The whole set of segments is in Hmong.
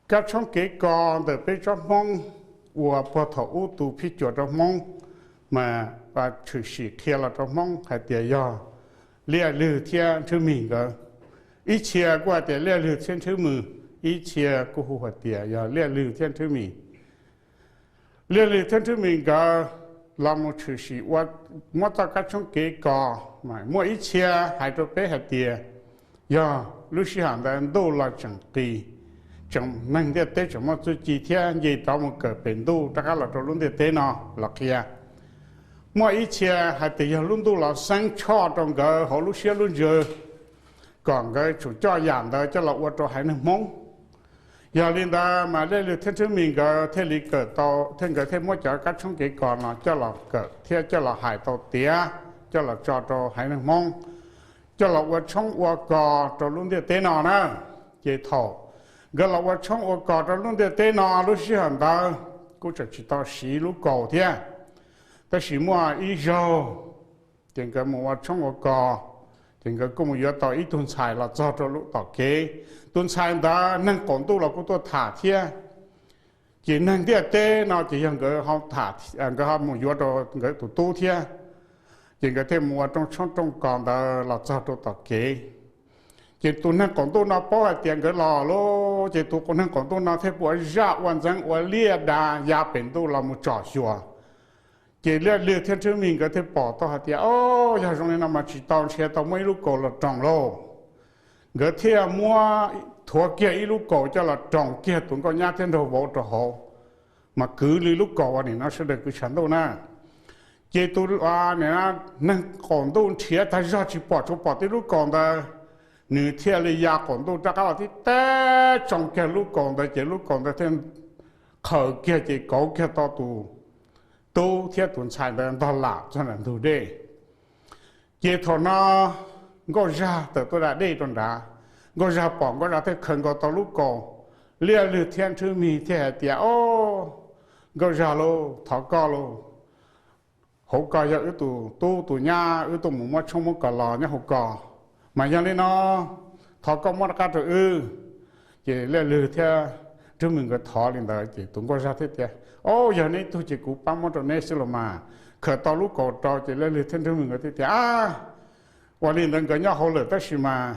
kab tshoob kev kos ntawm peb tsob Hmoob uas puag thaum ub tu phij cuam rau Hmoob, mas tshwm sim qhia los rau Hmoob hais tias yog Liaj Lwg thiab Nrhwb Mis nkawd. Ib txhia kuj hais tias Liaj Lwg thiab Nrhwb Mis, ib txhia kuj hu hais tias yog Liaj Lwg thiab Nrhwb Mis. Liaj Lwg thiab Nrhwb Mis nkawd los mus tshwm sim ua, muab txoj kab tshoob kev kos, mas muaj ib txhia hais rau peb hais tias yog lub sij hawm ntawd ntuj los tseem qis, tseem neeg ntiaj teb tseem muaj txuj ci thiab nce rov mus kawm pem ntuj rov qab los rau lub ntiaj teb no los qhia. Muaj ib txhia hais tias yog lub ntuj los xeeb tshoj rau nkawd hauv lub siab lub ntsws, kom nkawd tsum coj yam ntawd coj los ua rau haiv neeg Hmoob. Yog li ntawd mas Liaj Lwg thiab Nrhwb Mis nkawd thiaj li kawm tau, thiab nkawd thiaj muab cov kab tshoob kev kos no coj los kawm thiab coj los hais tau tiav, coj los tso rau haiv neeg Hmoob, coj los ua tshoob ua kos rau lub ntiaj teb no na. Ces thaum nkawd los ua tshoob ua kos rau lub ntiaj teb no lub sij hawm ntawd kuj tseem tsis tau siv lub kaus thiab, tab sis muaj ib zaug ces nkawd mus ua tshoob ua kos, ces nkawd kuj mus yuav tau ib tug ntxhais los txog rau lub tom kev. Tus ntxhais ntawd neeg qaum ntuj los kuj tuaj tham thiab. Ces neeg ntiaj teb no ces yog nkawd, nkawd ho mus yuav rau nkawd tus tub thiab. Ces nkawd thiaj mus ua rooj tshoob rooj kos ntawd los txog rau tom kev. Ces tus neeg qaum ntuj no paub hais tias nkawd los lawm, ces tus neeg qaum ntuj no thiaj pua zaj ua ntxeev ua liaj da ya pem ntuj los mus tsom xyuas. Ces Liaj Lwg thiab Nrhwb Mis nkawd thiaj pom tau hais tias, o, yog zoo li no mas tsis tau, ntshe tau muab ib lub kaus los roos lauj. Nkawd thiaj muab, thuav kiag ib lub kaus coj los roos kiag tus nkauj nyab thiab nraug vauv rau hauv, mas kwv li lub kaus uas nim no sawv daws kwv tshav ntuj na. Ces tus neeg qaum ntuj nrhiav tag zog tsis pom, tsuas pom tib lub kaus ntawd, nws thiaj li ya qaum ntuj rov qab los tib teb tsoo kiag lub kaus ntawd, ces lub kaus ntawd thiaj qhaws kiag ces kauv kiag tau tus tub thiab tus ntxhais ntawd ntog lam txog nram ntug dej. Ces thaum no Nkauj Zag tawm tuaj da dej rau nrad, Nkauj Zag pom Nkauj Zag thiaj khaws nkaus tau lub kaus. Liaj Lwg thiab Nrhwb Mis thiaj hais tias, o, Nkauj Zag lauj, thov koj lauj, hauv ko yog wb tus tub tus nyab, wb tuaj mus muab tshoob muab kos los nyob hauv ko, mas yog li no thov koj muab rov qab rau wb. Ces Liaj Lwg thiab Nrhwb Mis nkawd thov li ntawd ces tus Nkauj Zag thiaj tias, o, yog neb tug ces kuv pab muab rau neb xwb los mas. Khaws tau lub kaus rau ces Liaj Lwg thiab Nrhwb Mis nkawd thiaj tias, a, ua li ntawd nkawd nyob hauv lawm tab sis mas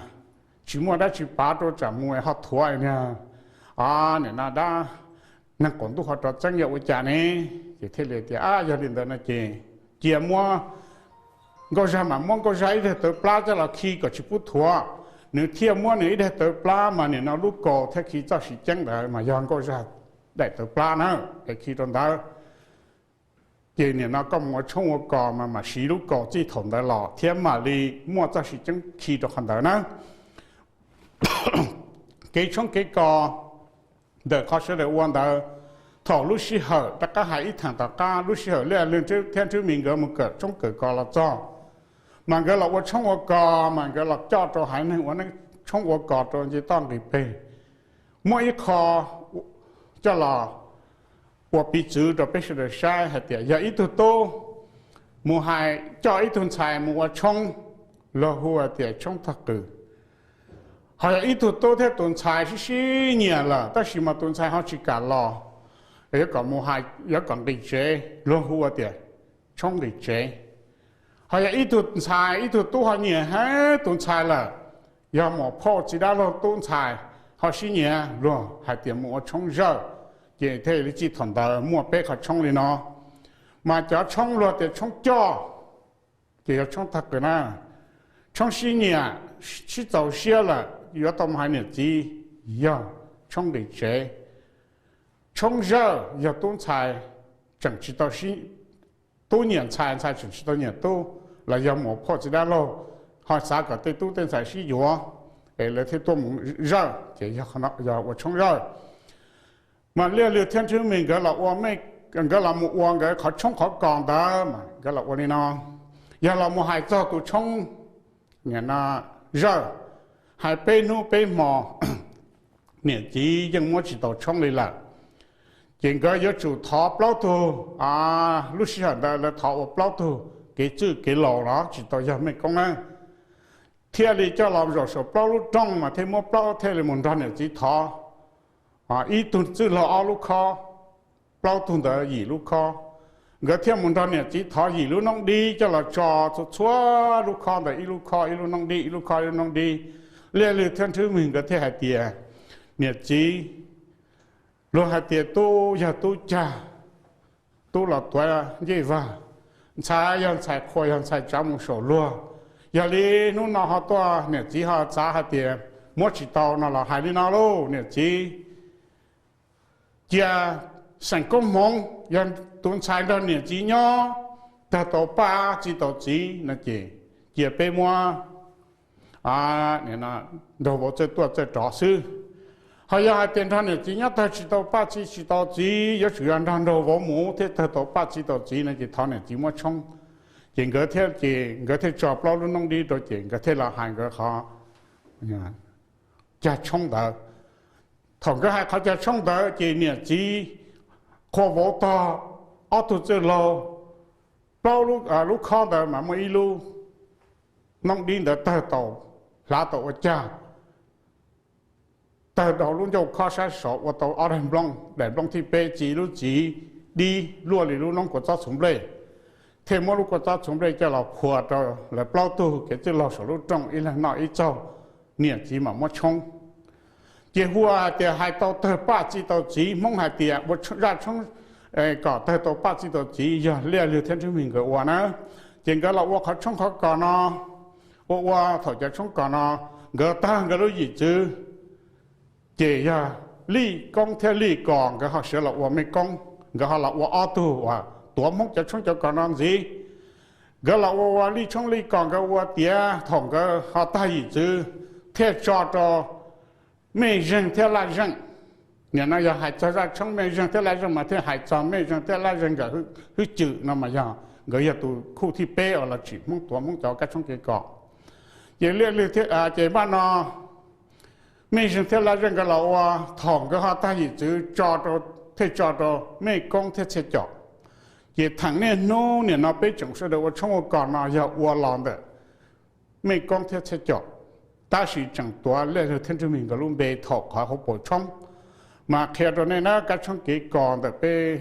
tsis muaj dab tsi pav rau tsam mus ho thuav niag, o, nim no dab neeg qaum ntuj ho rov txeeb yog ua cas ne. Ces thiaj li tias, a, yog li ntawd no ces cia muab, Nkauj Zag mas muab Nkauj Zag ib daim tawv plab coj los khi kom tsis pub thuav. Nws thiaj muab nws ib daim tawv plab mas nim no lub kaus thiab khi txoj siv ceeb ntawd mas yog Nkauj Zag daim tawv plab na, es khi rau ntawd. Ces nim no koj mus ua tshoob ua kos mas mam siv lub kaus txij thaum ntawd los thiab mam li muaj txoj siv ceeb khi rau qhov ntawd na. Kev tshoob kev kos ntawm qhov sawv daws ua ntawd, thaum lub sij hawm rov qab hais ib theem tom qab, lub sij hawm Liaj Lwg thiab Nrhwb Mis nkawd mus kawm tshoob kawm kos los txog, mas nkawd los ua tshoob ua kos, mas nkawd los coj rau haiv neeg ua tshoob ua kos rau nce toj nqis peg. Muaj ib qho coj los ua piv txwv rau peb sawv daws saib hais tias yog ib tug tub mus hais coj ib tug ntxhais mus ua tshoob, luag hu hais tias tshoob tog qws. Ho yog ib tug tub thiab tus ntxhais sib sib nyiam lawm tab sis mas tus ntxhais ho tsis kam los, yuav kom mus hais, yuav kom nqis tsev, luag hu tias tshoob nqis tsev. Ho yog ib tug ntxhais, ib tug tub ho nyiam heev tus ntxhais lawm, yog muam phauj txiv dab laug tub ntxhais ho sib nyiam, luag hais tias mus ua tshoob zawj. Ces thiaj li txij thaum ntawd muaj peb qhov tshoob li no. Mas cov tshoob luag tias tshoob coj, ces yog tshoob tog qws na. Tshoob sib nyiam, sib txaus siab lawm yuav tau mus hais niam txiv, yog tshoob nqis tsev. Tshoob zawj yog tub ntxhais tseem tsis tau sib, tub nyiam ntxhais, ntxhais tseem tsis tau nyiam tub, los yog muam phauj txiv dab laug ho xav kom tej tub tej ntxhais sib yuav, es lawv thiaj tuaj mus zawj, ces yog ua tshoob zawj. Mas Liaj Lwg thiab Nrhwb Mis nkawd los ua, nkawd los mus ua nkawd qhov tshoob qhov kos ntawd mas nkawd los ua li no. Yog los mus hais txog tus tshoob zawj, hais peb hnub peb hmo, niam txiv yeej muab tsis tau tshoob li lawm. Ces nkawd yuav tsum thov plaub tug, lub sij hawm ntawd lawv thov ua plaub tug kev txwj kev laus los tsis tau yog mej koob na, thiaj li coj los zaum saum plaub lub rooj mas thiaj muab plaub, thiaj li mus nrog niam txiv thov. ib tug txwj laug ob lub khob, plaub tug ntawd yim lub khob. Nkawd thiaj mus nrog niam txiv thov yim lub noob dib coj los tso txhua txhua lub khob ntawd, ib lub khob ib lub noob dib, ib lub khob ib lub noob dib. Liaj Lwg thiab Nrhwv Mws nkawd thiaj hais tias, niam txiv, luag hais tias tub yog tub cag, tub los tuav ncej vag, ntxhais yog ntxhais qhua yog ntxhais tsav mus saum luag. Yog li hnub no ho tuaj niam txiv ho txav hais tias muab tsis tau no los hais li no lauj, niam txiv, cia xeem koob hmoov yog tus ntxhais nrog niam txiv nyob, tawg tau paj txi tau txiv no ces cia peb muab nraug vauv txawj tuaj txawj rov xwb. Ho yog hais tias nrog niam txiv nyob tawg tsis tau paj txi tsis tau txiv, yuav tsum yog nrog nraug vauv mus thiaj tawg tau paj txi tau txiv no ces thov niam txiv muab tshoob. Ces nkawd thiaj, ces nkawd thiaj tso plaub lub noob dib rau ces nkawd thiaj los hais nkawd qhov cag tshoob ntawd. Thaum nkawd hais qhov cag tshoob ntawd ces niam txiv qhua vauv tog ob tug txwj laug, plaub lub khob ntawd mas muaj ib lub noob dib ntawd tawg tau, hlav tau ua cag, tawg rau lub ncauj khob sab saud ua tau ob daim nplooj, daim nplooj thib peb txi lub txiv dib luaj li lub noob kua txob txhuv nplej, thiaj muab lub kua txob txhuv nplej coj los phua rau lawv plaub tug kev txwj laug saum lub rooj ib leeg noj ib txaug, niam txiv mam muab tshoob. Ces hu ua hais tias hais tau tawg paj txi tau txiv, Hmoob hais tias ua zaj tshoob kom tawg tau paj txi tau txiv yog Liaj Lwg thiab Nrhwv Mws nkawd ua na. Ces nkawd los ua qhov tshoob qhov kos no, ua ua thaum cov tshoob kos no nkawd tag nkawd lub yim txwv, ces yog Lij Koob thiab Lij Kos nkawd ho sawv los ua mej koob, nkawd ho los ua ob tug uas tuav Hmoob cov tshoob cov kos no ntxiv. Nkawd los ua ua Lij Tshoob Lij Kos nkawd ua tiav, thaum nkawd ho tag yim txwv thiaj tso rau Mej Zeeg thiab Laj Zeej. Nim no yog hais txog zaj tshoob Mej Zeeg thiab Laj Zeej mas thiaj hais txog Mej Zeeg thiab Laj Zeeg nkawd hwj cwm no mas yog nkawd yog tus khuj thib peb uas los tsim Hmoob tuav Hmoob cov kab tshoob kev kos. Ces Liaj Lwg, ces npaj no Mej Zeeg thiab Laj Zeej nkawd los ua, thaum nkawd ho tag yim txwv tso rau, thiaj tso rau Mej Koob thiab Txhiaj Cos. Ces thaum niaj hnub nim no peb tseem sawv daws ua tshoob ua kos no yog ua los ntawm Mej Koob thiab Txhiaj Cos, tab sis tseem tuav Liaj Lwg thiab Nrhwv Mws nkawd lub npe thaum qhov hauv paus tshoob. Mas qhia rau nej na, kab tshoob kev kos ntawm peb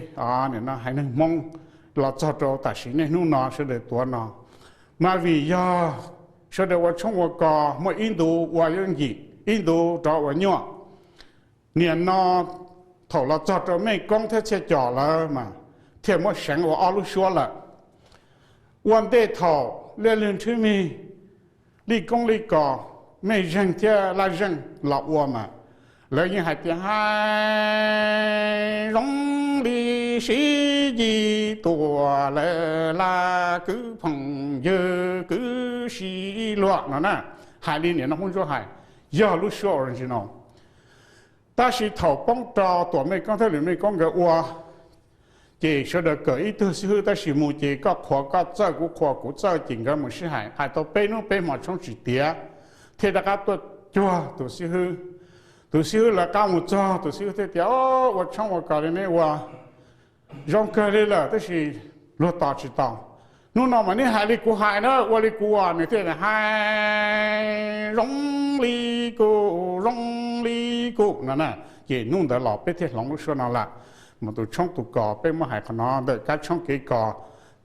nim no haiv neeg Hmoob los txog rau tam sim niaj hnub no sawv daws tuav no, mas vim yog sawv daws ua tshoob ua kos muaj ib ntu ua yooj yim, ib ntu rov ua nyuaj. Nim no thaum los txog rau Mej Koob thiab Txhiaj Cos lawm mas thiaj muab seev ua ob lub suab lawm. Ua ntej thaum Liaj Lwg Nrhwv Mws, Lij Koob Lij Kos, Mej Zeeg thiab Laj Zeej los ua mas lawv yeej hais tias hais zoo li sib yig tuaj lawm laj kwv phooj ywg kwv sib luag no na. Hais li nim no Hmoob Ntsuab hais, yog lub suab original. Tab sis thaum poob rau Tuam Mej Koob thiab Lwm Mej Koob nkawd ua, ces sawv daws kawm ib tug xib hwb, tab sis mus ces koj qhuas koj txawj, kuv qhuas kuv txawj, ces nkawd mus sib hais, hais tau peb hnub peb hmo tshoob tsis tiav, thiaj rov qab tuaj cuag tus xib hwb. Tus xib hwb lawv qab mus txog, tus xib hwb thiaj tias, Ua tshoob ua kos li neb ua zoo kawg li lawm, tab sis luag tos tsis tau. Hnub no mas neb hais li kuv hais na, ua li kuv ua. Nws thiaj hais zoo li kuv, zoo li kuv no na. Ces hnub ntawd los peb thiaj hloov lub suab no lawm. Mas tus tshoob tus kos peb muab hais qhov no ntawm kab tshoob kev kos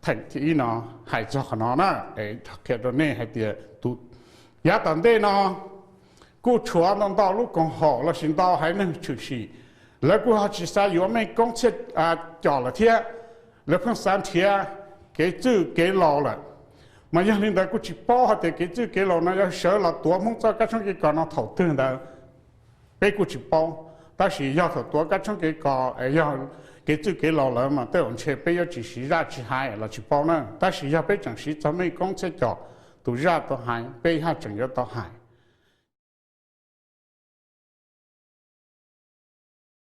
theem thib ib no hais txog qhov no na. Qhia rau nej hais tias tus, yav tom ntej no kuj tshuav ntau ntau lub koom haum lossis ntau haiv neeg tshwm sim, lawv kuj ho tsis xav yuav Mej Koob Txhiaj Cos lawm thiab, lawv pheej xav nrhiav kev txwj kev laus lawm. Mas yog li ntawd kuj tsis paub hais tias kev txwj kev laus no yuav sawv los tuav Hmoob txoj kab tshoob kev kos no thaum twg ntawd, peb kuj tsis paub. Tab sis yog thaum tuav kab tshoob kev kos es yog kev txwj kev laus lawm mas tej zaum ntshe peb yuav tsis siv zaj tsis hais los tsis paub na. Tab sis yog peb tseem siv txog Mej Koob Txhiaj Cos tus zaj tau hais, peb haj tseem yuav tau hais.